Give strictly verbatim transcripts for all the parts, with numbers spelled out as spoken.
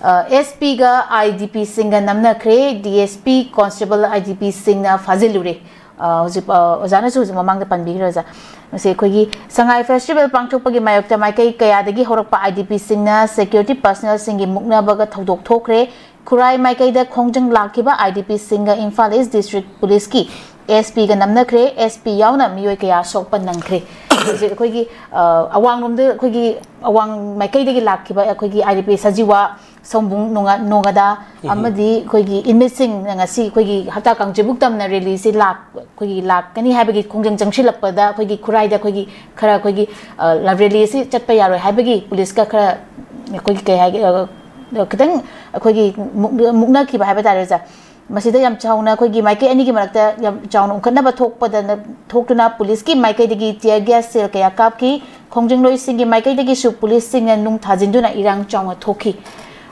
ꯑꯦꯁ ꯄꯤꯒ I D ꯄꯤꯁꯤꯡꯒ ꯅꯝꯅꯈ꯭ꯔꯦ꯫ D S P constable I D ꯄꯤꯁꯤꯡꯅ ꯐꯥꯖꯤꯜꯂꯨꯔꯦ꯫ ꯑ, ꯍꯧꯖꯤꯛ, ꯑ, ꯑꯣꯖꯥꯅꯁꯨ ꯍꯧꯖꯤꯛ ꯃꯃꯥꯡꯗ ꯄꯟꯕꯤꯈ꯭ꯔꯦ, ꯑꯣꯖꯥ꯫ ꯃꯁꯤ ꯑꯩꯈꯣꯏꯒꯤ ꯁꯉꯥꯏ ꯐꯦꯁꯇꯤꯚꯦꯜ ꯄꯥꯡꯊꯣꯛꯄꯒꯤ ꯃꯥꯌꯣꯛꯇ ꯃꯥꯏꯀꯩ ꯀꯌꯥꯗꯒꯤ ꯍꯧꯔꯛꯄ ꯑꯥꯏ ꯗꯤ ꯄꯤꯁꯤꯡꯅ ꯁꯦꯀ꯭ꯌꯨꯔꯤꯇꯤ ꯄꯔꯁꯅꯦꯜꯁꯤꯡꯒꯤ ꯃꯨꯛꯅꯕꯒ ꯊꯧꯗꯣꯛ ꯊꯣꯛꯈ꯭ꯔꯦ꯫ ꯈꯨꯔꯥꯏ ꯃꯥꯏꯀꯩꯗ ꯈꯣꯡꯖꯪ ꯂꯥꯛꯈꯤꯕ I D ꯄꯤꯁꯤꯡꯒ Imphal is district ꯄꯨꯂꯤꯁꯀꯤ ꯑꯦꯁ ꯄꯤꯒ ꯅꯝꯅꯈ꯭ꯔꯦ꯫ ꯑꯦꯁ ꯄꯤ ꯌꯥꯎꯅ ꯃꯤꯑꯣꯏ ꯀꯌꯥ ꯁꯣꯛꯄ ꯅꯪꯈ꯭ꯔꯦ꯫ ꯍꯧꯖꯤꯛ ꯑꯩꯈꯣꯏꯒꯤ, ꯑ, ꯑꯋꯥꯡꯂꯣꯝꯗ ꯑꯩꯈꯣꯏꯒꯤ ꯑꯋꯥꯡ ꯃꯥꯏꯀꯩꯗꯒꯤ ꯂꯥꯛꯈꯤꯕ ꯑꯩꯈꯣꯏꯒꯤ ꯑꯥꯏ ꯗꯤ ꯄꯤ ꯁꯖꯤꯋꯥ ꯁꯣꯝꯕꯨꯡ ꯅꯣꯡꯉꯥ-, ꯅꯣꯡꯉꯥꯗꯥ ꯑꯃꯗꯤ ꯑꯩꯈꯣꯏꯒꯤ ꯏꯟꯃꯤꯠꯁꯤꯡꯅ ꯉꯁꯤ ꯑꯩꯈꯣꯏꯒꯤ ꯍꯞꯇꯥ ꯀꯥꯡꯖꯩꯕꯨꯡ ꯇꯝꯅ ꯔꯦꯂꯤꯁꯤ ꯂꯥꯛ-, ꯑꯩꯈꯣꯏꯒꯤ ꯂꯥꯛꯀꯅꯤ ꯍꯥꯏꯕꯒꯤ ꯈꯣꯡꯖꯪ ꯆꯪꯁꯤꯜꯂꯛꯄꯗ ꯑꯩꯈꯣꯏꯒꯤ ꯈꯨꯔꯥꯏꯗ ꯑꯩꯈꯣꯏꯒꯤ ꯈꯔ ꯑꯩꯈꯣꯏꯒꯤ, ꯑ, ꯔꯦꯂꯤꯁꯤ ꯆꯠꯄ ꯌꯥꯔꯣꯏ ꯍꯥꯏꯕꯒꯤ ꯄꯨꯂꯤꯁꯀ ꯈꯔ ꯑꯩꯈꯣꯏꯒꯤ ꯀꯩ ꯍꯥꯏꯒꯦ, ꯑ, ꯈꯤꯇꯪ ꯑꯩꯈꯣꯏꯒꯤ ꯃꯨꯛ-, ꯃꯨꯛꯅꯈꯤꯕ ꯍꯥꯏꯕ ꯇꯥꯔꯦ, ꯑꯣꯖꯥ꯫ ꯃꯁꯤꯗ ꯌꯥꯝ ꯆꯥꯎꯅ ꯑꯩꯈꯣꯏꯒꯤ ꯃꯥꯏꯀꯩ ꯑꯅꯤꯒꯤ ꯃꯔꯛꯇ ꯌꯥꯝ ꯆꯥꯎꯅ ꯎꯪꯈꯠꯅꯕ ꯊꯣꯛꯄꯗ, ꯊꯣꯛꯇꯨꯅ ꯄꯨꯂꯤꯁꯀꯤ ꯃꯥꯏꯀꯩꯗꯒꯤ tear gas shell ꯀꯌꯥ ꯀꯥꯞꯈꯤ꯫ ꯈꯣꯡꯖꯪꯂꯣꯏꯁꯤꯡꯒꯤ ꯃꯥꯏꯀꯩꯗꯒꯤꯁꯨ ꯄꯨꯂꯤꯁꯁꯤꯡꯅ ꯅꯨꯡ ꯊꯥꯖꯤꯟꯗꯨꯅ ꯏꯔꯥꯡ ꯆꯥꯎꯅ ꯊꯣꯛꯈꯤ꯫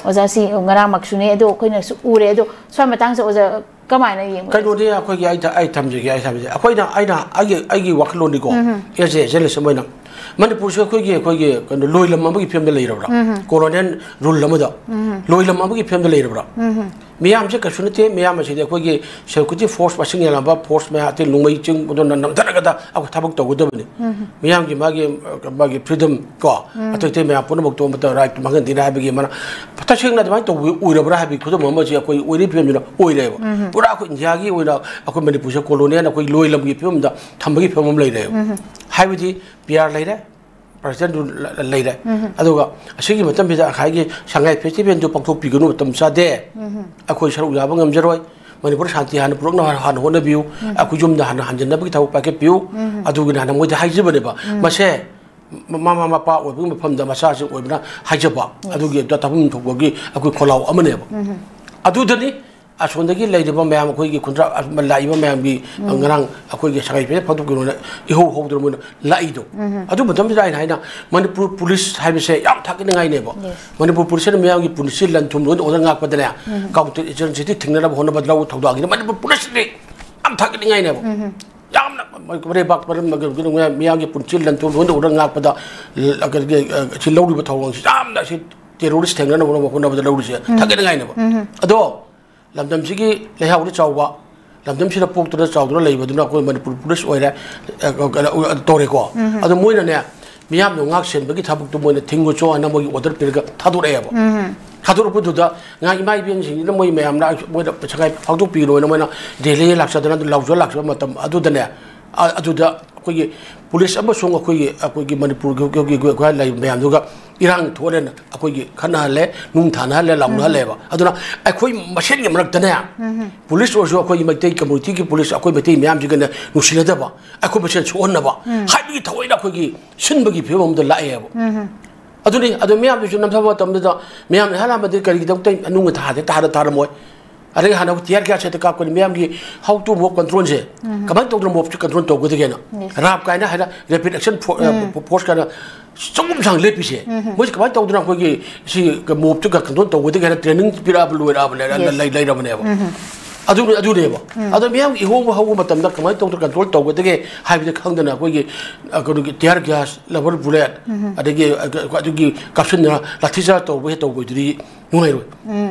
ꯑꯣꯖꯥ, ꯁꯤ ꯉꯔꯥꯡꯃꯛꯁꯨꯅꯦ, ꯑꯗꯣ ꯑꯩꯈꯣꯏꯅꯁꯨ ꯎꯔꯦ꯫ ꯑꯗꯣ ꯁ꯭ꯋꯥꯏ ꯃꯇꯥꯡꯁꯦ ꯑꯣꯖꯥ ꯀꯃꯥꯏꯅ ꯌꯦꯡꯕ? ꯀꯩꯅꯣꯗꯤ ꯑꯩꯈꯣꯏꯒꯤ, ꯑꯩ ꯊ-, ꯑꯩ ꯊꯝꯖꯒꯦ, ꯑꯩ ꯊꯝꯖꯒꯦ꯫ ꯑꯩꯈꯣꯏꯅ, ꯑꯩꯅ, ꯑꯩꯒꯤ, ꯑꯩꯒꯤ ꯋꯥꯈꯜꯂꯣꯟꯗꯤꯀꯣ, ꯎꯝ꯫ ꯑꯦꯁ ꯑꯦ ꯖꯔꯅꯦꯂꯤꯁ ꯑꯃ ꯑꯣꯏꯅ, ꯃꯅꯤꯄꯨꯔꯁꯦ ꯑꯩꯈꯣꯏꯒꯤ, ꯑꯩꯈꯣꯏꯒꯤ ꯀꯩꯅꯣ, ꯂꯣꯏꯂꯝ ꯑꯃꯒꯤ ꯐꯤꯕꯝꯗ ꯂꯩꯔꯕ꯭ꯔꯥ? ꯎꯝ꯫ Colonial rule ꯑꯃꯗ ꯎꯝ꯫ ꯂꯣꯏꯂꯝ ꯑꯃꯒꯤ ꯐꯤꯕꯝꯗ ꯂꯩꯔꯕ꯭ꯔꯥ? ꯎꯝ꯫ ꯃꯤꯌꯥꯝꯁꯦ ꯀꯩꯁꯨ ꯅꯠꯇꯦ, ꯃꯤꯌꯥꯝ ꯑꯁꯤꯗꯤ ꯑꯩꯈꯣꯏꯒꯤ security force ꯃꯁꯤꯡ ꯌꯥꯝꯂꯕ force ꯃꯌꯥꯝ, ꯑꯇꯩ ꯅꯣꯡꯃꯩ ꯆꯤꯡ ꯑꯗꯨꯅ ꯅꯝꯊꯔꯒꯗ ꯑꯩꯈꯣꯏ ꯊꯕꯛ ꯇꯧꯒꯗꯕꯅꯤ꯫ ꯎꯝ꯫ ꯃꯤꯌꯥꯝꯒꯤ ꯃꯥꯒꯤ, ꯃꯥꯒꯤ freedom ꯀꯣ, ꯎꯝ꯫ ꯑꯇꯩ ꯑꯇꯩ ꯃꯌꯥꯝ ꯄꯨꯝꯅꯃꯛꯇꯣ ꯑꯃꯠꯇ right ꯃꯥꯡꯍꯟꯗꯦꯅ ꯍꯥꯏꯕꯒꯤ ꯑꯃꯅ ꯇꯁꯦꯡꯅ ꯑꯗꯨꯃꯥꯏꯅ ꯇꯧꯕ ꯑꯣꯏꯔꯕ꯭ꯔꯥ ꯍꯥꯏꯕꯒꯤ ꯈꯨꯗꯝ ꯑꯃꯁꯦ ꯑꯩꯈꯣꯏ ꯑꯣꯏꯔꯤꯕ ꯐꯤꯕꯝꯁꯤꯅ ꯑꯣꯏꯔꯦꯕ꯫ ꯎꯝ꯫ ꯄꯨꯔꯥ ꯑꯩꯈꯣꯏ ꯏꯟꯗꯤꯌꯥꯒꯤ ꯑꯣꯏꯅ ꯑꯩꯈꯣꯏ ꯃꯅꯤꯄꯨꯔꯁꯦ colonial ꯑꯩꯈꯣꯏ ꯂꯣꯏꯂꯝꯒꯤ ꯐꯤꯕꯝꯗ ꯊꯝꯕꯒꯤ ꯐꯤꯕꯝ ꯑꯃ ꯂꯩꯔꯦꯕ꯫ ꯎꯝ꯫ ꯍꯥꯏꯕꯗꯤ P R ꯂꯩꯔꯦ, President ꯗꯨ ꯂ-, ꯂ-, ꯂꯩꯔꯦ꯫ ꯎꯝ꯫ ꯑꯗꯨꯒ ꯑꯁꯤꯒꯤ ꯃꯇꯝꯁꯤꯗ ꯉꯁꯥꯏꯒꯤ ꯁꯉꯥꯏ festival ꯗꯨ ꯄꯥꯡꯊꯣꯛꯄꯤꯒꯅꯨ, ꯃꯇꯝ ꯆꯥꯗꯦ꯫ ꯎꯝ꯫ ꯑꯩꯈꯣꯏ ꯁꯔꯨꯛ ꯌꯥꯕ ꯉꯝꯖꯔꯣꯏ꯫ ꯃꯅꯤꯄꯨꯔ ꯁꯥꯟꯇꯤ ꯍꯥꯟꯅ ꯄꯨꯔꯛꯅꯕ ꯍꯥꯟꯅ ꯍꯣꯠꯅꯕꯤꯌꯨ꯫ ꯎꯝ꯫ ꯑꯩꯈꯣꯏ ꯌꯨꯝꯗ ꯍꯥꯟꯅ ꯍꯟꯖꯤꯟꯅꯕꯒꯤ ꯊꯕꯛ ꯄꯥꯏꯈꯠꯄꯤꯌꯨ꯫ ꯎꯝ꯫ ꯑꯗꯨꯒꯤꯅ ꯍꯥꯟꯅ ꯃꯣꯏꯗ ꯍꯥꯏꯖꯕꯅꯦꯕ꯫ ꯎꯝ꯫ ꯃꯁꯦ ꯃ-, ꯃꯃꯥ ꯃꯄꯥ ꯑꯣꯏꯕꯒꯤ ꯃꯐꯝꯗ ꯃꯆꯥꯁꯤꯡ ꯑꯣꯏꯕꯅ ꯍꯥꯏꯖꯕ꯫ Yes꯫ ꯑꯗꯨꯒꯤ ꯑꯗꯨꯗ ꯇꯥꯐꯝ ꯊꯣꯛꯄꯒꯤ ꯑꯩꯈꯣꯏ ꯈꯣꯜꯂꯥꯎ ꯑꯃꯅꯦꯕ꯫ ꯎꯝ꯫ ꯑꯗꯨꯗꯅꯤ ꯑꯁꯣꯝꯗꯒꯤ ꯂꯩꯔꯤꯕ ꯃꯌꯥꯝ, ꯑꯩꯈꯣꯏꯒꯤ ꯈꯨꯟꯗ꯭ꯔꯥꯛ ꯂꯥꯛꯏꯕ ꯃꯌꯥꯝꯒꯤ, ꯎꯝ꯫ ꯉꯔꯥꯡ ꯑꯩꯈꯣꯏꯒꯤ ꯁꯉꯥꯏ ꯐꯦꯁꯇꯤꯚꯦꯜ ꯄꯥꯡꯊꯣꯛꯄꯤꯔꯣꯅ ꯏꯍꯧ ꯍꯧꯗꯅ ꯃꯣꯏꯅ ꯂꯥꯛꯏꯗꯣ꯫ ꯎꯝ꯫ ꯑꯗꯨ ꯃꯇꯝꯗꯨꯗ ꯑꯩꯅ ꯍꯥꯏꯅ, ꯃꯅꯤꯄꯨꯔ ꯄꯨꯂꯤꯁ ꯍꯥꯏꯕꯁꯦ ꯌꯥꯝ ꯊꯥꯒꯠꯅꯤꯡꯉꯥꯏꯅꯦꯕ꯫ Yes꯫ ꯃꯅꯤꯄꯨꯔ ꯄꯨꯂꯤꯁꯁꯤꯅ ꯃꯤꯌꯥꯝꯒꯤ ꯄꯨꯟꯁꯤ ꯂꯟ ꯊꯨꯝ ꯂꯣꯏꯅ ꯑꯣꯏꯅ ꯉꯥꯛꯄꯗꯅꯦ, ꯎꯝ꯫ Counter insurgency ꯊꯤꯡꯅꯅꯕ ꯍꯣꯠꯅꯕ ꯂꯧ ꯊꯧꯗꯥꯡꯒꯤꯗꯤ ꯃꯅꯤꯄꯨꯔ ꯄꯨꯂꯤꯁꯁꯤꯗꯤ ꯌꯥꯝ ꯊꯥꯒꯠꯅꯤꯡꯉꯥꯏꯅꯦꯕ꯫ ꯎꯝ꯫ ꯌꯥꯝꯅ ꯃꯔꯩꯕꯥꯛ ꯃꯔꯝ-, ꯃꯤꯌꯥꯝꯒꯤ ꯄꯨꯟꯁꯤ ꯂꯟ ꯊꯨꯝ ꯂꯣꯏꯅ ꯑꯣꯏꯅ ꯉꯥꯛꯄꯗ, ꯁꯤ ꯂꯧꯔꯤꯕ ꯊꯧꯑꯣꯡꯁꯤ ꯌꯥꯝꯅ ꯁꯤ ꯇꯦꯔꯣꯔꯤꯁ ꯊꯦꯡꯅꯅꯕ ꯍꯣꯠꯅꯕꯗ ꯂꯧꯔꯤꯁꯦ ꯊꯥꯒꯠꯅꯤꯡꯉꯥꯏꯅꯦꯕ꯫ ꯑꯗꯣ ꯂꯝꯗꯝꯁꯤꯒꯤ ꯂꯩꯍꯥꯎꯗꯤ ꯆꯥꯎꯕ, ꯂꯝꯗꯝꯁꯤꯗ ꯄꯣꯛꯇꯨꯅ ꯆꯥꯎꯗꯨꯅ ꯂꯩꯕꯗꯨꯅ ꯑꯩꯈꯣꯏ ꯃꯅꯤꯄꯨꯔ ꯄꯨꯂꯤꯁ ꯑꯣꯏꯔꯦ, ꯑ, ꯑ, ꯇꯧꯔꯦꯀꯣ꯫ ꯑꯗꯣ ꯃꯣꯏꯅꯅꯦ, ꯃꯤꯌꯥꯝꯗꯣ ꯉꯥꯛ ꯁꯦꯟꯕꯒꯤ ꯊꯕꯛꯇꯨ ꯃꯣꯏꯅ ꯊꯤꯡꯉꯨ ꯆꯣ ꯍꯥꯏꯅ ꯃꯣꯏꯒꯤ ꯑꯣꯔꯗꯔ ꯄꯤꯔꯒ ꯊꯥꯗꯣꯔꯛꯑꯦꯕ꯫ ꯊꯥꯗꯣꯔꯛꯄꯗꯨꯗ ꯉꯥꯏ ꯏꯃꯥ ꯏꯕꯦꯟꯁꯤꯡꯁꯤꯅ ꯃꯣꯏ ꯃꯌꯥꯝꯅ ꯃꯣꯏꯗ ꯁꯉꯥꯏ ꯐꯥꯎꯗꯣꯛꯄꯤꯔꯣꯅ ꯃꯣꯏꯅ ꯗꯦꯜꯂꯤ ꯂꯥꯛꯆꯗꯅ ꯂꯥꯎꯖ ꯂꯥꯛꯆꯕ ꯃꯇꯝ ꯑꯗꯨꯗꯅꯦ, ꯑ-, ꯑꯗꯨꯗ ꯑꯩꯈꯣꯏꯒꯤ ꯄꯨꯂꯤꯁ ꯑꯃꯁꯨꯡ ꯑꯩꯈꯣꯏꯒꯤ, ꯑꯩꯈꯣꯏꯒꯤ ꯃꯅꯤꯄꯨꯔꯒꯤ, ꯒꯤ, ꯒꯤ, ꯒꯤ ꯂꯩꯔꯤꯕ ꯃꯌꯥꯝꯗꯨꯒ ꯏꯔꯥꯡ ꯊꯣꯛꯑꯦꯅ ꯑꯩꯈꯣꯏꯒꯤ ꯈꯠꯅꯍꯜꯂꯦ, ꯅꯨꯡ ꯊꯥꯅꯍꯜꯂꯦ, ꯂꯥꯎꯅꯍꯜꯂꯦꯕ꯫ ꯑꯗꯨꯅ ꯑꯩꯈꯣꯏ ꯃꯁꯦꯟꯒꯤ ꯃꯔꯛꯇꯅꯦ, ꯄꯨꯂꯤꯁ ꯑꯣꯏꯔꯁꯨ ꯑꯩꯈꯣꯏꯒꯤ ꯃꯩꯇꯩ ꯀꯝꯃꯨꯅꯤꯇꯤꯒꯤ ꯄꯨꯂꯤꯁ ꯑꯩꯈꯣꯏ ꯃꯩꯇꯩ ꯃꯌꯥꯝꯁꯤꯒꯅꯦ ꯅꯨꯡꯁꯤꯅꯗꯕ, ꯑꯩꯈꯣꯏ ꯃꯁꯦꯟ ꯁꯣꯛꯍꯟꯅꯕ ꯍꯥꯏꯕꯒꯤ ꯊꯑꯣꯏꯅ ꯑꯩꯈꯣꯏꯒꯤ ꯁꯤꯟꯕꯒꯤ ꯐꯤꯕꯝ ꯑꯃꯗ ꯂꯥꯛꯑꯦꯕ꯫ ꯑꯗꯨꯅꯤ, ꯑꯗꯨ ꯃꯌꯥꯝꯗꯨꯁꯨ ꯅꯝꯊꯕ ꯃꯇꯝꯗꯗ ꯃꯌꯥꯝꯅ ꯍꯥꯏꯔꯛꯑꯝꯕꯗꯤ ꯀꯔꯤꯒꯤꯗꯃꯛꯇ ꯅꯨꯡ ꯊꯥꯗꯦ, ꯊꯥꯗ ꯊꯥꯔꯝꯃꯣꯏ? ꯑꯗꯒꯤ ꯍꯥꯟꯅ ꯇꯤꯌꯥꯔ ꯒ꯭ꯌꯥꯁ ꯍꯦꯛꯇ ꯀꯥꯞꯀꯅꯤ꯫ ꯃꯌꯥꯝꯒꯤ how to mob control ꯁꯦ ꯀꯃꯥꯏꯅ ꯇꯧꯗꯅ ꯃꯣꯞꯁꯦ ꯀꯟꯇ꯭ꯔꯣꯜ ꯇꯧꯒꯗꯒꯦꯅ? ꯔꯥꯞ ꯀꯥꯏꯅ ꯍꯥꯏꯅ ꯔꯦꯄꯤꯗ ꯑꯦꯛꯁꯟ ꯐꯣꯔꯁ ꯀꯥꯏꯅ ꯆꯒꯨꯝ ꯁꯥꯡ ꯂꯦꯞꯄꯤꯁꯦ, ꯃꯣꯏꯁꯦ ꯀꯃꯥꯏꯅ ꯇꯧꯗꯅ ꯑꯩꯈꯣꯏꯒꯤ ꯁꯤ ꯃꯣꯞꯇꯨ ꯀꯟꯇ꯭ꯔꯣꯜ ꯇꯧꯒꯗꯒꯦ ꯍꯥꯏꯅ ꯇ꯭ꯔꯦꯅꯤꯡ ꯄꯤꯔꯛꯑꯕ ꯂꯣꯏꯔꯛꯑꯕꯅꯦ, ꯂꯩ-, ꯂꯩꯔꯕꯅꯦꯕ꯫ ꯑꯗꯨ, ꯑꯗꯨꯅꯦꯕ꯫ ꯑꯗꯣ ꯃꯤꯌꯥꯝꯒꯤ ꯏꯍꯧꯕ ꯍꯧꯕ ꯃꯇꯝꯗ ꯀꯃꯥꯏꯅ ꯇꯧꯗꯅ ꯀꯟꯇ꯭ꯔꯣꯜ ꯇꯧꯒꯗꯒꯦ ꯍꯥꯏꯕꯗꯤ ꯈꯪꯗꯅ ꯑꯩꯈꯣꯏꯒꯤ, ꯑ, ꯀꯩꯅꯣꯒꯤ ꯇꯤꯌꯥꯔ ꯒ꯭ꯌꯥꯁ, ꯂꯕꯔ ꯕꯨꯂꯦꯠ, ꯑꯗꯒꯤ, ꯑ, ꯑꯗꯨꯒꯤ ꯀꯥꯞꯁꯤꯟꯗꯅ ꯂꯥꯊꯤꯆꯥꯔꯖ ꯇꯧꯕ ꯍꯦꯛ ꯇꯧꯕꯗꯨꯗꯤ ꯅꯨꯡꯉꯥꯏꯔꯣꯏ꯫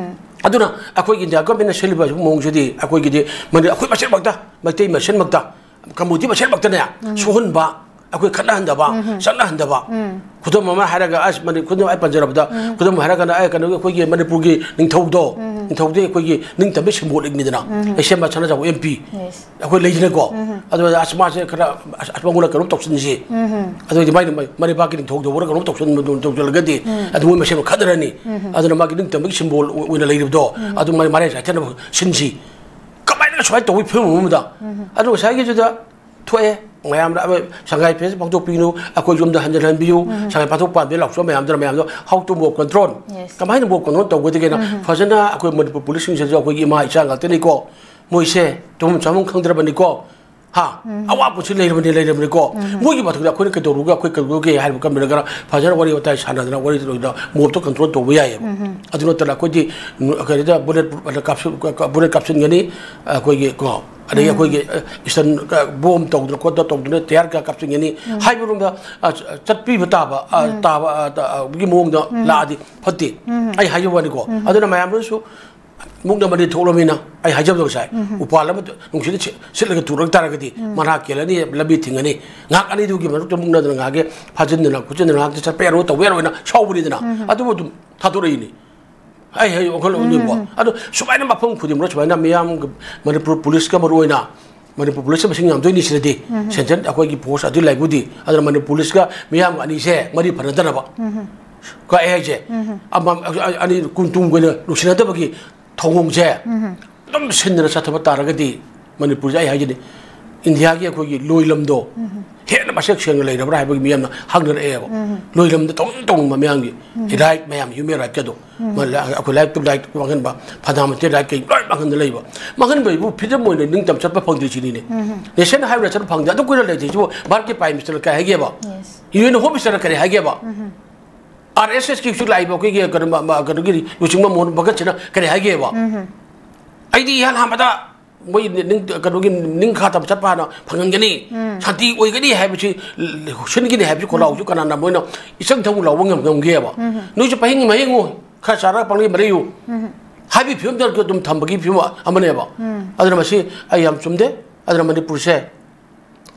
ꯑꯗꯨꯅ ꯑꯩꯈꯣꯏꯒꯤ ꯏꯟꯗꯤꯌꯥ ꯒꯚꯔꯟꯃꯦꯟꯠꯅ ꯁꯤꯜꯂꯤꯕ ꯃꯑꯣꯡꯁꯤꯗꯤ ꯑꯩꯈꯣꯏꯒꯤꯗꯤ ꯃꯅꯤ-, ꯑꯩꯈꯣꯏ ꯃꯁꯦꯟꯃꯛꯇ, ꯃꯩꯇꯩ ꯃꯁꯦꯟꯃꯛꯇ, ꯀꯝꯃꯨꯅꯤꯇꯤ ꯃꯁꯦꯟꯃꯛꯇꯅꯦ ꯁꯣꯛꯍꯟꯕ, ꯑꯩꯈꯣꯏ ꯈꯠꯅꯍꯟꯗꯕ, ꯆꯠꯅꯍꯟꯗꯕ꯫ ꯈꯨꯗꯝ ꯑꯃ ꯍꯥꯏꯔꯒ, ꯑꯁ, ꯃꯅꯤ-, ꯈꯨꯗꯝ ꯑꯩ ꯄꯟꯖꯔꯕꯗ, ꯈꯨꯗꯝ ꯍꯥꯏꯔꯒꯅ, ꯑꯩ ꯀꯩꯅꯣꯒꯤ ꯑꯩꯈꯣꯏꯒꯤ ꯃꯅꯤꯄꯨꯔꯒꯤ ꯅꯤꯡꯊꯧꯗꯣ, ꯅꯤꯡꯊꯧꯗꯤ ꯑꯩꯈꯣꯏꯒꯤ ꯅꯤꯡꯇꯝꯕ ꯁꯤꯝꯕꯣꯂꯤꯛꯅꯤꯗꯅ, ꯂꯩꯁꯦꯝꯕ ꯁꯅꯥꯖꯥꯎꯕ ꯑꯦꯝ ꯄꯤ꯫ ꯑꯩꯈꯣꯏ ꯂꯩꯗꯅꯀꯣ꯫ ꯑꯗꯨ ꯑꯁ, ꯃꯥꯁꯦ ꯈꯔ, ꯑꯁ, ꯑꯁ, ꯃꯉꯣꯟꯗ ꯀꯩꯅꯣꯝ ꯇꯧꯁꯤꯟꯁꯤ꯫ ꯑꯗꯨ ꯑꯣꯏꯗꯤ ꯃꯥꯏ, ꯃꯥꯏ, ꯃꯥꯏ ꯄꯥꯛꯀꯤ ꯅꯤꯡꯊꯧꯗꯧꯕꯗ ꯀꯩꯅꯣꯝ ꯇꯧꯁꯤꯟ-, ꯇꯧꯁꯤꯜꯂꯒꯗꯤ, ꯑꯗꯨ ꯃꯣꯏ ꯃꯁꯦꯟ ꯈꯠꯅꯔꯅꯤ꯫ ꯑꯗꯨꯅ ꯃꯥꯒꯤ ꯅꯤꯡꯇꯝꯕꯒꯤ ꯁꯤꯝꯕꯣꯜ ꯑꯣꯏꯅ ꯂꯩꯔꯤꯕꯗꯣ, ꯑꯗꯨ ꯃꯥꯏ ꯃꯔꯩ ꯆꯥꯏꯊꯅꯕ ꯁꯤꯟꯁꯤ꯫ ꯀꯃꯥꯏꯅ ꯁꯨꯃꯥꯏꯅ ꯇꯧꯕꯒꯤ ꯐꯤꯕꯝ ꯑꯃꯗ? ꯑꯗꯨ ꯉꯁꯥꯏꯒꯤꯗꯨꯗ ꯊꯣꯛꯑꯦ, ꯃꯌꯥꯝꯅ, "ꯑꯕꯦ, ꯁꯉꯥꯏ ꯐꯦꯁ ꯄꯥꯡꯊꯣꯛꯄꯤꯒꯅꯨ, ꯑꯩꯈꯣꯏ ꯌꯨꯝꯗ ꯍꯟꯖꯤꯟꯍꯟꯕꯤꯌꯨ, ꯁꯉꯥꯏ ꯄꯥꯡꯊꯣꯛ ꯄꯥꯝꯗꯦ" ꯂꯥꯎꯊꯣꯛꯑ ꯃꯌꯥꯝꯗꯨꯅ ꯃꯌꯥꯝꯗꯣ how to mob control, ꯀꯃꯥꯏꯅ mob control ꯇꯧꯒꯗꯒꯦꯅ ꯐꯖꯅ ꯑꯩꯈꯣꯏ ꯃꯅꯤꯄꯨꯔ ꯄꯨꯂꯤꯁꯁꯤꯡꯁꯤꯁꯨ ꯑꯩꯈꯣꯏꯒꯤ ꯏꯃꯥ ꯏꯆꯥ ꯉꯥꯛꯇꯅꯤꯀꯣ, ꯃꯣꯏꯁꯦ ꯇꯨꯝꯐꯝ ꯆꯥꯐꯝ ꯈꯪꯗ꯭ꯔꯕꯅꯤꯀꯣ, ꯍꯥ? ꯑꯋꯥ ꯄꯨꯟꯁꯤ ꯂꯩꯔꯕꯅꯤ, ꯂꯩꯔꯕꯅꯤꯀꯣ꯫ ꯃꯣꯏꯒꯤ ꯃꯊꯛꯇ ꯑꯩꯈꯣꯏꯅ ꯀꯩꯗꯧꯔꯨꯒꯦ, ꯑꯩꯈꯣꯏ ꯀꯩꯗꯧꯔꯨꯒꯦ ꯍꯥꯏꯕ ꯀꯝꯕꯤꯔꯒ ꯐꯖꯅ ꯋꯥꯔꯤ ꯋꯥꯇꯥꯏ ꯁꯥꯟꯅꯗꯅ ꯋꯥꯔꯤ ꯂꯣꯏꯗꯅ ꯃꯣꯞꯇꯣ ꯀꯟꯇ꯭ꯔꯣꯜ ꯇꯧꯕ ꯌꯥꯏꯌꯦꯕ꯫ ꯑꯗꯨ ꯅꯠꯇꯅ ꯑꯩꯈꯣꯏꯗꯤ ꯅꯨ-, ꯀꯔꯤꯗ ꯕꯨꯂꯦꯠ ꯄ꯭ꯔꯨꯐ ꯑꯅ ꯀꯥꯞꯁꯤꯟ-, ꯀ-, ꯀ-, ꯕꯨꯂꯦꯠ ꯀꯥꯞꯁꯤꯟꯒꯅꯤ, ꯑꯩꯈꯣꯏꯒꯤ ꯀꯣ, ꯑꯗꯒꯤ ꯑꯩꯈꯣꯏꯒꯤ ꯏꯁꯇꯟ ꯕꯣꯝ ꯇꯧꯗꯅ ꯈꯣꯠꯇꯅ ꯇꯧꯗꯅ ꯇꯌꯥꯔ ꯀꯌꯥ ꯀꯥꯞꯁꯤꯟꯒꯅꯤ ꯍꯥꯏꯕꯔꯣꯝꯗ ꯆꯠꯄꯤꯕ ꯇꯥꯕ, ꯇꯥꯕ, ꯒꯤ ꯃꯑꯣꯡꯗ ꯂꯥꯛꯑꯗꯤ ꯐꯠꯇꯦ꯫ ꯑꯩ ꯍꯥꯏꯖꯕ ꯋꯥꯅꯤꯀꯣ꯫ ꯑꯗꯨꯅ ꯃꯌꯥꯝꯗꯨꯁꯨ ꯃꯨꯛꯅꯕꯗꯤ ꯊꯣꯛꯂꯕꯅꯤꯅ, ꯑꯩ ꯍꯥꯏꯖꯕꯗꯣ ꯉꯁꯥꯏ, ꯎꯄꯥꯜ ꯑꯃ ꯅꯨꯡꯁꯤꯠꯅ ꯁꯤ-, ꯁꯤꯠꯂꯒ ꯇꯨꯔꯛ ꯇꯥꯔꯒꯗꯤ ꯃꯅꯥ ꯀꯦꯜꯂꯅꯤ, ꯂꯝꯕꯤ ꯊꯤꯡꯉꯅꯤ꯫ ꯉꯥꯏꯍꯥꯛ ꯑꯅꯤꯗꯨꯒꯤ ꯃꯔꯛꯇ ꯃꯨꯛꯅꯗꯅ ꯉꯥꯏꯍꯥꯛꯀꯤ ꯐꯥꯖꯤꯟꯗꯅ ꯈꯣꯠꯆꯤꯟꯗꯅ ꯉꯥꯏꯍꯥꯛꯇꯤ ꯆꯠꯄ ꯌꯥꯔꯣꯏ, ꯇꯧꯕ ꯌꯥꯔꯣꯏꯅ ꯁꯥꯎꯕꯅꯤꯗꯅ, ꯑꯗꯨꯕꯨ ꯑꯗꯨꯝ ꯊꯥꯗꯣꯔꯛꯏꯅꯤ꯫ ꯑꯩ ꯍꯥꯏ ꯋꯥꯈꯜꯂꯣꯟꯅꯤꯀꯣ꯫ ꯑꯗꯣ ꯁꯨꯃꯥꯏꯅ ꯃꯐꯝ ꯈꯨꯗꯤꯡꯃꯛ ꯁꯨꯃꯥꯏꯅ ꯃꯤꯌꯥꯝ, ꯃꯅꯤꯄꯨꯔ ꯄꯨꯂꯤꯁꯀ ꯃꯔꯨ ꯑꯣꯏꯅ, ꯃꯅꯤꯄꯨꯔ ꯄꯨꯂꯤꯁꯁꯦ ꯃꯁꯤꯡ ꯌꯥꯝꯗꯣꯏꯅꯤ ꯁꯤꯗꯗꯤ꯫ ꯁꯦꯟꯇ꯭ꯔꯦꯜ ꯑꯩꯈꯣꯏꯒꯤ ꯐꯣꯔꯁ ꯑꯗꯨ ꯂꯩꯕꯨꯗꯤ꯫ ꯑꯗꯨꯅ ꯃꯅꯤꯄꯨꯔ ꯄꯨꯂꯤꯁꯀ ꯃꯤꯌꯥꯝꯒ ꯑꯅꯤꯁꯦ ꯃꯔꯤ ꯐꯅꯗꯅꯕ꯫ ꯀꯣ ꯑꯩ ꯍꯥꯏꯁꯦ, ꯑꯃ, ꯑꯅꯤ ꯀꯨꯟ ꯇꯨꯡ ꯀꯣꯏꯅ ꯅꯨꯡꯁꯤꯅꯗꯕꯒꯤ ꯊꯧꯑꯣꯡꯁꯦ ꯑꯗꯨꯝ ꯁꯤꯟꯗꯅ ꯆꯠꯊꯕ ꯇꯥꯔꯒꯗꯤ, ꯃꯅꯤꯄꯨꯔꯁꯦ ꯑꯩ ꯍꯥꯏꯖꯅꯤ, ꯏꯟꯗꯤꯌꯥꯒꯤ ꯑꯩꯈꯣꯏꯒꯤ ꯂꯣꯏꯂꯝꯗꯣ ꯍꯦꯟꯅ ꯃꯁꯛ ꯁꯦꯡꯅ ꯂꯩꯔꯕ꯭ꯔꯥ ꯍꯥꯏꯕꯒꯤ ꯃꯤꯌꯥꯝꯅ ꯍꯪꯅꯔꯛꯑꯦꯕ꯫ ꯂꯣꯏꯂꯝꯗ ꯇꯧꯅꯤꯡ ꯇꯧꯅꯤꯡꯕ ꯃꯌꯥꯝꯒꯤ ꯔꯥꯏꯠ ꯃꯌꯥꯝ, ꯍ꯭ꯌꯨꯃꯦꯟ ꯔꯥꯏꯠꯀꯗꯣ, ꯃ-, ꯑꯩꯈꯣꯏ ꯂꯥꯏꯔꯤꯛꯇ ꯂꯥꯏꯔꯤꯛ ꯃꯥꯡꯍꯟꯕ, ꯐꯟꯗꯥꯃꯦꯟꯇꯦꯜ ꯔꯥꯏꯠ ꯀꯩ ꯂꯣꯏ ꯃꯥꯡꯍꯟꯗ ꯂꯩꯕ꯫ ꯃꯥꯡꯍꯟꯕ ꯍꯥꯏꯕꯨ ꯐ꯭ꯔꯤꯗꯝ ꯑꯣꯏꯅ ꯅꯤꯡꯇꯝ ꯆꯠꯄ ꯐꯪꯗ꯭ꯔꯤꯁꯤꯅꯤꯅꯦ꯫ ꯅꯦꯁꯟ ꯍꯥꯏꯕ ꯅꯦꯁꯟ ꯐꯪꯗꯦ꯫ ꯑꯗꯨ ꯀꯨꯏꯅ ꯂꯩꯇ꯭ꯔꯤꯁꯤꯕꯨ ꯚꯥꯔꯠꯀꯤ ꯄ꯭ꯔꯥꯏꯝ ꯃꯤꯅꯤꯁꯇꯔꯅ ꯀꯔꯤ ꯍꯥꯏꯒꯦꯕ? ꯌꯨ ꯑꯦꯟ ꯍꯣꯝ ꯃꯤꯅꯤꯁꯇꯔꯅ ꯀꯔꯤ ꯍꯥꯏꯒꯦꯕ? ꯑꯥꯔ ꯑꯦꯁ ꯑꯦꯁꯀꯤ ꯍꯧꯖꯤꯛ ꯂꯥꯛꯏꯕ ꯑꯩꯈꯣꯏꯒꯤ ꯀꯩꯅꯣ, ꯃ-, ꯃ-, ꯀꯩꯅꯣꯒꯤ ꯂꯨꯆꯤꯡꯕ ꯃꯣꯍꯟ ꯚꯒꯠꯁꯤꯅ ꯀꯔꯤ ꯍꯥꯏꯒꯦꯕ? ꯑꯩꯗꯤ ꯏꯍꯥꯟ ꯍꯥꯟꯕꯗ ꯃꯣꯏ ꯅꯤꯡ-, ꯀꯩꯅꯣꯒꯤ ꯅꯤꯡꯈꯥ ꯇꯝꯕ ꯆꯠꯄ ꯍꯥꯟꯅ ꯐꯪꯍꯟꯒꯅꯤ, ꯁꯥꯟꯇꯤ ꯑꯣꯏꯒꯅꯤ ꯍꯥꯏꯕꯁꯤ ꯁꯤꯟꯒꯅꯤ ꯍꯥꯏꯕꯁꯤ ꯈꯣꯜꯂꯥꯎꯁꯨ ꯀꯅꯥꯅ ꯃꯣꯏꯅ ꯏꯆꯪ ꯊꯪꯅ ꯂꯥꯎꯕ ꯉꯝ-, ꯉꯝꯒꯦꯕ? ꯅꯣꯏꯁꯨ ꯄꯍꯤꯡ ꯃꯍꯤꯡꯉꯨ, ꯈꯔ ꯆꯥꯔꯒ ꯄꯪꯂꯩ ꯃꯔꯩꯌꯨ ꯍꯥꯏꯕꯒꯤ ꯐꯤꯕꯝꯗ ꯑꯗꯨꯝ ꯊꯝꯕꯒꯤ ꯐꯤꯕꯝ ꯑꯃꯅꯦꯕ꯫ ꯑꯗꯨꯅ ꯃꯁꯤ ꯑꯩ ꯌꯥꯝ ꯆꯨꯝꯗꯦ꯫ ꯑꯗꯨꯅ ꯃꯅꯤꯄꯨꯔꯁꯦ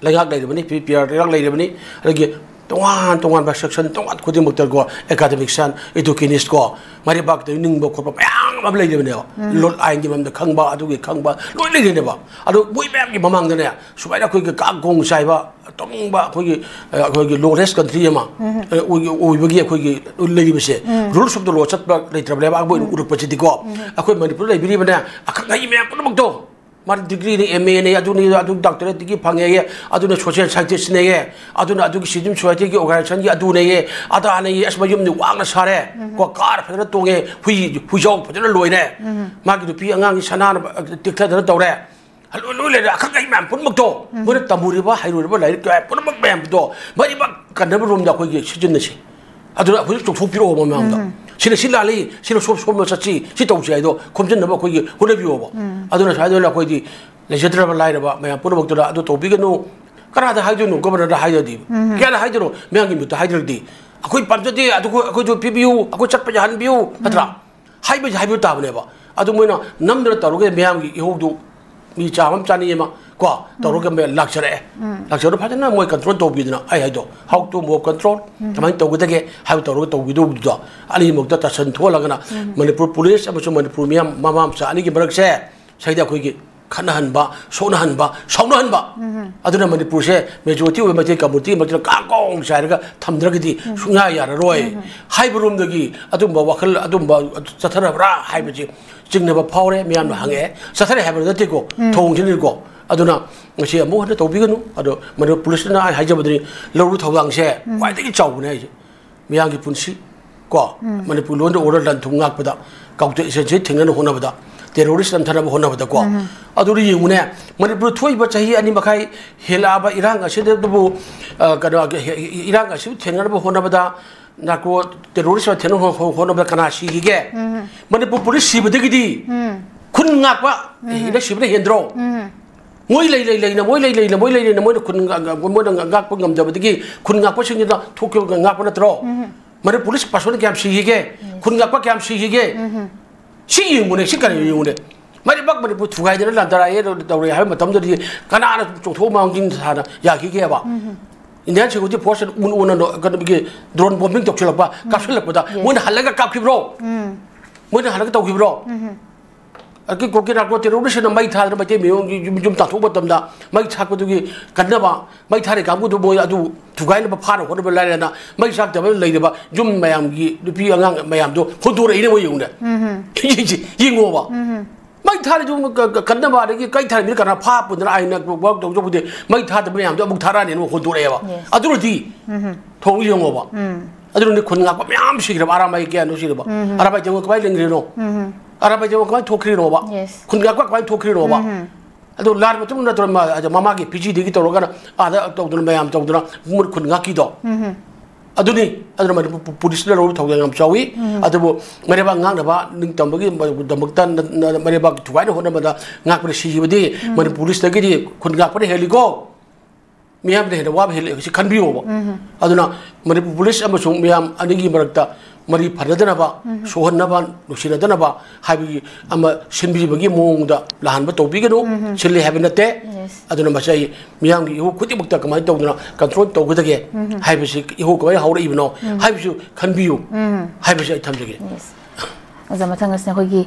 ꯂꯩꯉꯥꯛ ꯂꯩꯔꯤꯕꯅꯤ, ꯄꯤ ꯄꯤ ꯑꯥꯔ ꯂꯩꯉꯥꯛ ꯂꯩꯔꯤꯕꯅꯤ, ꯑꯗꯒꯤ ꯇꯣꯉꯥꯟ ꯇꯣꯉꯥꯟꯕ ꯁꯦꯛꯁꯟ ꯇꯣꯉꯥꯟ ꯈꯨꯗꯤꯡꯃꯛꯇꯀꯣ, ꯑꯦꯀꯥꯗꯃꯤꯛꯁꯤꯌꯥꯟ, ꯏꯗꯨꯀꯦꯅꯤꯁꯀꯣ, ꯃꯔꯩꯕꯥꯛꯇ ꯅꯤꯡꯕ ꯈꯣꯠꯄ ꯃꯌꯥꯝ ꯑꯃ ꯂꯩꯔꯤꯕꯅꯦꯕ꯫ ꯂꯣ-, ꯑꯥꯏꯟꯒꯤ ꯃꯔꯝꯗ ꯈꯪꯕ, ꯑꯗꯨꯒꯤ ꯈꯪꯕ ꯂꯣꯏ ꯂꯩꯔꯤꯅꯦꯕ꯫ ꯑꯗꯣ ꯃꯣꯏ ꯃꯌꯥꯝꯒꯤ ꯃꯃꯥꯡꯗꯅꯦ ꯁꯨꯃꯥꯏꯅ ꯑꯩꯈꯣꯏꯒꯤ ꯀꯥꯡ ꯀꯣꯡ ꯆꯥꯏꯕ, ꯇꯣꯡꯕ ꯑꯩꯈꯣꯏꯒꯤ, ꯑ, ꯑꯩꯈꯣꯏꯒꯤ ꯂꯣꯔꯦꯁ ꯀꯟꯇ꯭ꯔꯤ ꯑꯃ, ꯑ, ꯑꯣꯏ-, ꯑꯣꯏꯕꯒꯤ ꯑꯩꯈꯣꯏꯒꯤ ꯂꯩꯔꯤꯕꯁꯦ, ꯔꯨꯜꯁ ꯑꯣꯐ ꯗ ꯂꯣ ꯆꯠꯄ ꯂꯩꯇ꯭ꯔꯕꯅꯦꯕ꯫ ꯑꯩꯈꯣꯏꯅ ꯎꯔꯛꯄꯁꯤꯗꯤꯀꯣ, ꯑꯩꯈꯣꯏ ꯃꯅꯤꯄꯨꯔꯗ ꯂꯩꯕꯤꯔꯤꯕꯅꯦ ꯑꯈꯪ ꯑꯍꯩ ꯃꯌꯥꯝ ꯄꯨꯝꯅꯃꯛꯇꯣ, ꯃꯥꯗꯤ ꯗꯤꯒ꯭ꯔꯤꯅꯤ, ꯑꯦꯝ ꯑꯦꯅꯤ, ꯑꯗꯨꯅꯤ, ꯑꯗꯨ ꯗꯥꯛꯇꯔꯦꯠꯇꯒꯤ ꯐꯪꯉꯦꯌꯦ, ꯑꯗꯨꯅ ꯁꯣꯁꯤꯌꯦꯜ ꯁꯥꯏꯟꯇꯤꯁꯅꯦꯌꯦ, ꯑꯗꯨꯅ ꯑꯗꯨꯒꯤ ꯁꯤꯚꯤꯜ ꯁꯣꯁꯥꯏꯇꯤꯒꯤ ꯑꯣꯔꯒꯅꯥꯏꯖꯦꯁꯟꯒꯤ ꯑꯗꯨꯅꯦꯌꯦ, ꯑꯗꯥꯅꯦꯌꯦ, ꯑꯁ, ꯃꯌꯨꯝꯗꯤ ꯋꯥꯡꯅ ꯁꯥꯔꯦ, ꯀꯣ, ꯀꯥꯔ ꯐꯖꯅ ꯇꯣꯡꯉꯦ, ꯍꯨꯏ, ꯍꯨꯏꯖꯥꯎ ꯐꯖꯅ ꯂꯣꯏꯔꯦ, ꯃꯥꯒꯤ ꯅꯨꯄꯤ ꯑꯉꯥꯡꯒꯤ ꯁꯅꯥꯅ ꯇꯤꯛꯊꯗꯅ ꯇꯧꯔꯦ, ꯂꯣꯏ, ꯂꯣꯏ ꯂꯩꯔꯦ꯫ ꯑꯈꯪ ꯑꯍꯩ ꯃꯌꯥꯝ ꯄꯨꯝꯅꯃꯛꯇꯣ, ꯃꯣꯏꯅ ꯇꯝꯃꯨꯔꯤꯕ, ꯍꯩꯔꯨꯔꯤꯕ ꯂꯥꯏꯔꯤꯛ ꯀꯌꯥ ꯄꯨꯝꯅꯃꯛ ꯃꯌꯥꯝꯗꯣ ꯃꯔꯤꯃꯛ ꯀꯟꯅꯕ ꯔꯣꯝꯗ ꯑꯩꯈꯣꯏꯒꯤ ꯁꯤꯖꯤꯟꯅꯁꯤ꯫ ꯑꯗꯨꯅ ꯍꯧꯖꯤꯛ ꯆꯨꯝꯊꯣꯛꯄꯤꯔꯛꯑꯣꯕ ꯃꯌꯥꯝꯗ꯫ ꯁꯤꯅ ꯁꯤ ꯂꯥꯜꯂꯤ, ꯁꯤꯅ ꯁꯣꯝ-, ꯁꯣꯝꯗ ꯆꯠꯁꯤ, ꯁꯤ ꯇꯧꯁꯤ ꯍꯥꯏꯗꯣ ꯈꯣꯝꯖꯤꯟꯅꯕ ꯑꯩꯈꯣꯏꯒꯤ ꯍꯣꯠꯅꯕꯤꯌꯣꯕ꯫ ꯑꯗꯨꯅ ꯁꯨꯃꯥꯏꯅ ꯑꯩꯈꯣꯏꯗꯤ ꯂꯩꯖꯗ꯭ꯔꯕ ꯂꯥꯏꯔꯕ ꯃꯌꯥꯝ ꯄꯨꯝꯅꯃꯛꯇꯨꯗ ꯑꯗꯨ ꯇꯧꯕꯤꯒꯅꯨ꯫ ꯀꯅꯥꯗ ꯍꯥꯏꯗꯣꯏꯅꯣ? ꯒꯣꯕꯔꯅꯔꯗ ꯍꯥꯏꯗ꯭ꯔꯗꯤ, ꯀꯌꯥꯗ ꯍꯥꯏꯗꯣꯏꯅꯣ? ꯃꯌꯥꯝꯒꯤ ꯃꯤꯍꯨꯠꯇ ꯍꯥꯏꯗ꯭ꯔꯗꯤ, "ꯑꯩꯈꯣꯏ ꯄꯥꯝꯖꯗꯦ, ꯑꯗꯨ ꯑꯩꯈꯣꯏ-, ꯑꯩꯈꯣꯏꯁꯨ ꯄꯤꯕꯤꯌꯨ, ꯑꯩꯈꯣꯏ ꯆꯠꯄ ꯌꯥꯍꯟꯕꯤꯌꯨ", ꯅꯠꯇ꯭ꯔꯥ? ꯍꯥꯏꯕꯁꯤ ꯍꯥꯏꯕ ꯇꯥꯕꯅꯦꯕ꯫ ꯑꯗꯨ ꯃꯣꯏꯅ ꯅꯝꯗꯅ ꯇꯧꯔꯒ ꯃꯌꯥꯝꯒꯤ ꯏꯍꯧꯗꯨ ꯃꯤ ꯆꯥꯝꯃ ꯑꯃ, ꯆꯅꯤ ꯑꯃ ꯀꯣ ꯇꯧꯔꯒ ꯃꯌꯥꯝ ꯂꯥꯛꯆꯔꯛꯑꯦ꯫ ꯂꯥꯛꯆꯔꯒ ꯐꯖꯅ ꯃꯣꯏ ꯀꯟꯇ꯭ꯔꯣꯜ ꯇꯧꯕꯤꯗꯅ, ꯑꯩ ꯍꯥꯏꯗꯣ, how to more control, ꯀꯃꯥꯏꯅ ꯇꯧꯒꯗꯒꯦ ꯍꯥꯏꯕ ꯇꯧꯔꯒ ꯇꯧꯕꯤꯗꯧꯕꯗꯨꯗ, ꯑꯅꯤꯃꯛꯇ ꯇꯥꯁꯟ ꯊꯣꯛꯍꯜꯂꯒꯅ ꯃꯅꯤꯄꯨꯔ ꯄꯨꯂꯤꯁ ꯑꯃꯁꯨꯡ ꯃꯅꯤꯄꯨꯔ ꯃꯤꯌꯥꯝ, ꯃꯃꯥ ꯃꯆꯥ ꯑꯅꯤꯒꯤ ꯃꯔꯛꯁꯦ ꯁꯤꯗ ꯑꯩꯈꯣꯏꯒꯤ ꯈꯠꯅꯍꯟꯕ, ꯁꯣꯛꯅꯍꯟꯕ, ꯁꯥꯎꯅꯍꯟꯕ, ꯑꯗꯨꯅ ꯃꯅꯤꯄꯨꯔꯁꯦ ꯃꯦꯖꯣꯔꯤꯇꯤ ꯑꯣꯏꯕ ꯃꯩꯇꯩ ꯀꯝꯃꯨꯅꯤꯇꯤ ꯃꯔꯛꯇ ꯀꯥꯡ ꯀꯣꯡ ꯆꯥꯏꯔꯒ ꯊꯝꯗ꯭ꯔꯒꯗꯤ ꯁꯨꯡꯌꯥ ꯌꯥꯔꯔꯣꯏ ꯍꯥꯏꯕ ꯔꯣꯝꯗꯒꯤ ꯑꯗꯨꯝꯕ ꯋꯥꯈꯜ, ꯑꯗꯨꯝꯕ ꯆꯠꯊꯔꯕ꯭ꯔꯥ ꯍꯥꯏꯕꯁꯤ ꯆꯤꯡꯅꯕ ꯐꯥꯎꯔꯦ꯫ ꯃꯤꯌꯥꯝꯅ ꯍꯪꯉꯛꯑꯦ, ꯆꯠꯊꯔꯦ ꯍꯥꯏꯕ ꯅꯠꯇꯦꯀꯣ, ꯊꯣꯡꯁꯤꯅꯀꯣ꯫ ꯑꯗꯨꯅ ꯃꯁꯤ ꯑꯃꯨꯛ ꯍꯟꯅ ꯇꯧꯕꯤꯒꯅꯨ꯫ ꯑꯗꯣ ꯃꯅꯤꯄꯨꯔ ꯄꯨꯂꯤꯁꯅ ꯑꯩ ꯍꯥꯏꯖꯕꯗꯨꯅꯤ, ꯂꯧꯔꯨ ꯊꯧꯗꯥꯡꯁꯦ ꯈ꯭ꯋꯥꯏꯗꯒꯤ ꯆꯥꯎꯕꯅꯦ ꯍꯥꯏꯁꯦ꯫ ꯃꯤꯌꯥꯝꯒꯤ ꯄꯨꯟꯁꯤ ꯀꯣ, ꯃꯅꯤꯄꯨꯔ ꯂꯣꯟꯗ ꯑꯣꯔꯗꯔ ꯂꯟ ꯊꯨꯝ ꯉꯥꯛꯄꯗ, ꯀꯥꯎꯟꯇꯔ ꯏꯟꯁꯔꯖꯦꯟꯁꯤ ꯊꯦꯡꯅꯅ ꯍꯣꯠꯅꯕꯗ, ꯇꯦꯔꯣꯔꯤꯁ ꯅꯝꯊꯅꯕ ꯍꯣꯠꯅꯕꯗ ꯀꯣ, ꯑꯗꯨꯗ ꯌꯦꯡꯉꯨꯅꯦ, ꯃꯅꯤꯄꯨꯔ ꯊꯣꯛꯏꯕ ꯆꯍꯤ ꯑꯅꯤ ꯃꯈꯥꯏ ꯍꯦꯜꯂꯛꯑꯕ ꯏꯔꯥꯡ ꯑꯁꯤꯗꯕꯨ, ꯑ, ꯀꯩꯅꯣ, ꯏꯔꯥꯡ ꯑꯁꯤ ꯊꯦꯡꯅꯅꯕ ꯍꯣꯠꯅꯕꯗ, ꯅꯥꯔꯀꯣ ꯇꯦꯔꯣꯔꯤꯁ ꯊꯦꯡꯅꯅꯕ ꯍꯣꯠꯅꯕꯗ ꯀꯅꯥ ꯁꯤꯈꯤꯒꯦ? ꯃꯅꯤꯄꯨꯔ ꯄꯨꯂꯤꯁ ꯁꯤꯕꯗꯒꯤꯗꯤ ꯈꯨꯟ ꯉꯥꯛꯄ ꯍꯦꯟꯅ ꯁꯤꯕꯅ ꯍꯦꯟꯗ꯭ꯔꯣ? ꯃꯣꯏ ꯂꯩ ꯂꯩ ꯂꯩꯅ, ꯃꯣꯏ ꯂꯩ ꯂꯩꯅ, ꯃꯣꯏ ꯂꯩ ꯂꯩꯅ, ꯃꯣꯏꯅ ꯈꯨꯟ ꯉ-, ꯉ-, ꯃꯣꯏꯅ ꯉ-, ꯉꯥꯛꯄ ꯉꯝꯗꯕꯗꯒꯤ ꯈꯨꯟ ꯉꯥꯛꯄꯁꯤꯡꯁꯤꯅ ꯊꯣꯛꯈꯤꯕ ꯉꯥꯛꯄ ꯅꯠꯇ꯭ꯔꯣ? ꯃꯅꯤꯄꯨꯔ ꯄꯨꯂꯤꯁ ꯄꯥꯔꯁꯣꯅꯦꯜ ꯀꯌꯥꯝ ꯁꯤꯈꯤꯒꯦ? ꯈꯨꯟ ꯉꯥꯛꯄ ꯀꯌꯥꯝ ꯁꯤꯈꯤꯒꯦ? ꯁꯤ ꯌꯦꯡꯉꯨꯅꯦ, ꯁꯤ ꯀꯔꯤ ꯌꯦꯡꯉꯨꯅꯦ? ꯃꯔꯤꯕꯛ ꯃꯅꯤꯄꯨꯔ ꯊꯨꯒꯥꯏꯗꯅ ꯂꯥꯟꯗꯥꯔꯛꯑꯦ, ꯇꯧꯔꯦ ꯍꯥꯏꯕ ꯃꯇꯝꯗꯗꯤ ꯀꯅꯥꯅ ꯆꯣꯡꯊꯣꯛ ꯃꯥꯡꯖꯤꯟ ꯊꯥꯅ ꯌꯥꯈꯤꯒꯦꯕ? ꯏꯟꯗꯤꯌꯥꯟ ꯁꯦꯀ꯭ꯌꯨꯔꯤꯇꯤ ꯐꯣꯔꯁꯅ ꯎꯅ ꯎꯅ ꯀꯩꯅꯣꯒꯤ ꯗ꯭ꯔꯣꯟ ꯕꯣꯝꯕꯤꯡ ꯇꯧꯁꯤꯜꯂꯛꯄ, ꯀꯥꯞꯁꯤꯜꯂꯛꯄꯗ ꯃꯣꯏꯅ ꯍꯜꯂꯒ ꯀꯥꯞꯈꯤꯕ꯭ꯔꯣ? ꯃꯣꯏꯅ ꯍꯜꯂꯒ ꯇꯧꯈꯤꯕ꯭ꯔꯣ? ꯑꯗꯒꯤ ꯀꯨꯀꯤ ꯅꯥꯔꯀꯣ ꯇꯦꯔꯣꯔꯤꯁꯅ ꯃꯩ ꯊꯥꯗꯅ ꯃꯩꯇꯩ ꯃꯤꯑꯣꯏꯒꯤ ꯌꯨꯝ, ꯌꯨꯝ ꯇꯥꯟꯊꯣꯛꯄ ꯃꯇꯝꯗ ꯃꯩ ꯊꯥꯛꯄꯗꯨꯒꯤ ꯀꯟꯅꯕ, ꯃꯩ ꯊꯥꯔꯤ ꯀꯥꯡꯕꯨꯗꯨ ꯃꯣꯏ ꯑꯗꯨ ꯊꯨꯒꯥꯏꯅꯕ ꯐꯥꯅ ꯍꯣꯠꯅꯕ ꯂꯥꯏꯔꯅ ꯃꯩ ꯆꯥꯛꯇꯕ ꯂꯩꯔꯤꯕ ꯌꯨꯝ ꯃꯌꯥꯝꯒꯤ ꯅꯨꯄꯤ ꯑꯉꯥꯡ ꯃꯌꯥꯝꯗꯣ ꯍꯨꯟꯗꯣꯔꯛꯏꯅꯦ ꯃꯣꯏ ꯌꯦꯡꯉꯨꯅꯦ꯫ ꯌꯦꯡꯉꯣꯕ꯫ ꯃꯩ ꯊꯥꯔꯤꯗꯨ ꯀ-, ꯀ-, ꯀꯟꯅꯕ ꯑꯗꯒꯤ ꯀꯩ ꯊꯥꯔꯤꯕꯅꯤ ꯀꯅꯥ ꯐꯥ ꯄꯨꯗꯅ ꯑꯩꯅ ꯋꯥꯛ ꯇꯧꯖꯕꯗꯤ ꯃꯩ ꯊꯥꯗꯕ ꯃꯌꯥꯝꯗꯣ ꯑꯃꯨꯛ ꯊꯥꯔꯛꯑꯅꯤ ꯑꯃꯨꯛ ꯍꯨꯟꯗꯣꯔꯛꯑꯦꯕ꯫ Yes. ꯑꯗꯨꯅꯗꯤ ꯊꯣꯡ ꯌꯦꯡꯉꯣꯕ꯫ ꯑꯗꯨꯅꯅꯦ ꯈꯨꯟ ꯉꯥꯛꯄ ꯃꯌꯥꯝ ꯁꯤꯈ꯭ꯔꯕ, ꯑꯔꯥꯃꯥꯏ ꯀꯌꯥꯅꯣ ꯁꯤꯈ꯭ꯔꯕ꯫ ꯑꯔꯥꯃꯥꯏ ꯇꯧꯕ ꯀꯃꯥꯏꯅ ꯂꯦꯡꯈ꯭ꯔꯤꯅꯣ? ꯑꯔꯥꯃꯥꯏ ꯇꯧꯕ ꯀꯃꯥꯏꯅ ꯊꯣꯛꯈ꯭ꯔꯤꯅꯣꯕ? Yes. ꯈꯨꯟ ꯉꯥꯛꯄ ꯀꯃꯥꯏꯅ ꯊꯣꯛꯈ꯭ꯔꯤꯅꯣꯕ? ꯑꯗꯣ ꯂꯥꯟ ꯃꯇꯨꯡ ꯅꯠꯇ꯭ꯔꯣ ꯃꯥ-, ꯑꯗ ꯃꯃꯥꯒꯤ ꯄꯤꯖꯤꯗꯒꯤ ꯇꯧꯔꯒꯅ ꯑꯥꯗ ꯇꯧꯗꯅ ꯃꯌꯥꯝ ꯇꯧꯗꯅ ꯃꯣꯏ ꯈꯨꯟ ꯉꯥꯛꯀꯤꯗꯣ? ꯑꯗꯨꯅꯤ꯫ ꯑꯗꯨꯅ ꯃꯅꯤꯄꯨꯔ ꯄꯨ-, ꯄꯨꯂꯤꯁꯅ ꯂꯧꯔꯤꯕ ꯊꯧꯗꯥꯡ ꯌꯥꯝ ꯆꯥꯎꯏ꯫ ꯎꯝ꯫ ꯑꯗꯨꯕꯨ ꯃꯩꯔꯩꯕꯥꯛ ꯉꯥꯛꯅꯕ, ꯅꯤꯡꯇꯝꯕꯒꯤ ꯃ-, ꯗꯃꯛꯇ ꯅ-, ꯅ-, ꯃꯩꯔꯩꯕꯥꯛꯀꯤ ꯊꯨꯒꯥꯏꯅ ꯍꯣꯠꯅꯕꯗ ꯉꯥꯛꯄꯗ ꯁꯤꯈꯤꯕꯗꯤ ꯎꯝ꯫ ꯃꯅꯤꯄꯨꯔ ꯄꯨꯂꯤꯁꯇꯒꯤꯗꯤ ꯈꯨꯟ ꯉꯥꯛꯄꯅ ꯍꯦꯜꯂꯤꯀꯣ꯫ ꯃꯤꯌꯥꯝꯗ ꯍꯦꯟꯅ ꯋꯥꯕ ꯍꯦꯜꯂꯤ ꯍꯧꯖꯤꯛ ꯈꯟꯕꯤꯌꯣꯕ꯫ ꯎꯝ꯫ ꯑꯗꯨꯅ ꯃꯅꯤꯄꯨꯔ ꯄꯨꯂꯤꯁ ꯑꯃꯁꯨꯡ ꯃꯤꯌꯥꯝ ꯑꯅꯤꯒꯤ ꯃꯔꯛꯇ ꯃꯔꯤ ꯐꯅꯗꯅꯕ, ꯎꯝ꯫ ꯁꯣꯛꯍꯟꯅꯕ, ꯅꯨꯡꯁꯤꯅꯗꯅꯕ ꯍꯥꯏꯕꯒꯤ ꯑꯃ ꯁꯤꯟꯕꯤꯕꯒꯤ ꯃꯑꯣꯡꯗ ꯂꯥꯍꯟꯕ ꯇꯧꯕꯤꯒꯅꯨ꯫ ꯎꯝ꯫ ꯁꯤꯜꯂꯤ ꯍꯥꯏꯕ ꯅꯠꯇꯦ꯫ Yes꯫ ꯑꯗꯨꯅ ꯃꯁꯤ ꯑꯩ ꯃꯤꯌꯥꯝꯒꯤ ꯏꯍꯨ ꯈꯨꯗꯤꯡꯃꯛꯇ ꯀꯃꯥꯏꯅ ꯇꯧꯗꯅ control ꯇꯧꯒꯗꯒꯦ ꯎꯝ꯫ ꯍꯥꯏꯕꯁꯤ ꯏꯍꯧ ꯀꯃꯥꯏꯅ ꯍꯧꯔꯛꯏꯕꯅꯣ ꯎꯝ꯫ ꯍꯥꯏꯕꯁꯨ ꯈꯟꯕꯤꯌꯨ ꯎꯝ꯫ ꯍꯥꯏꯕꯁꯤ ꯑꯩ ꯊꯝꯖꯒꯦ꯫ Yes꯫ ꯑꯣꯖꯥ, ꯃꯊꯪ ꯑꯁꯤꯅ ꯑꯩꯈꯣꯏꯒꯤ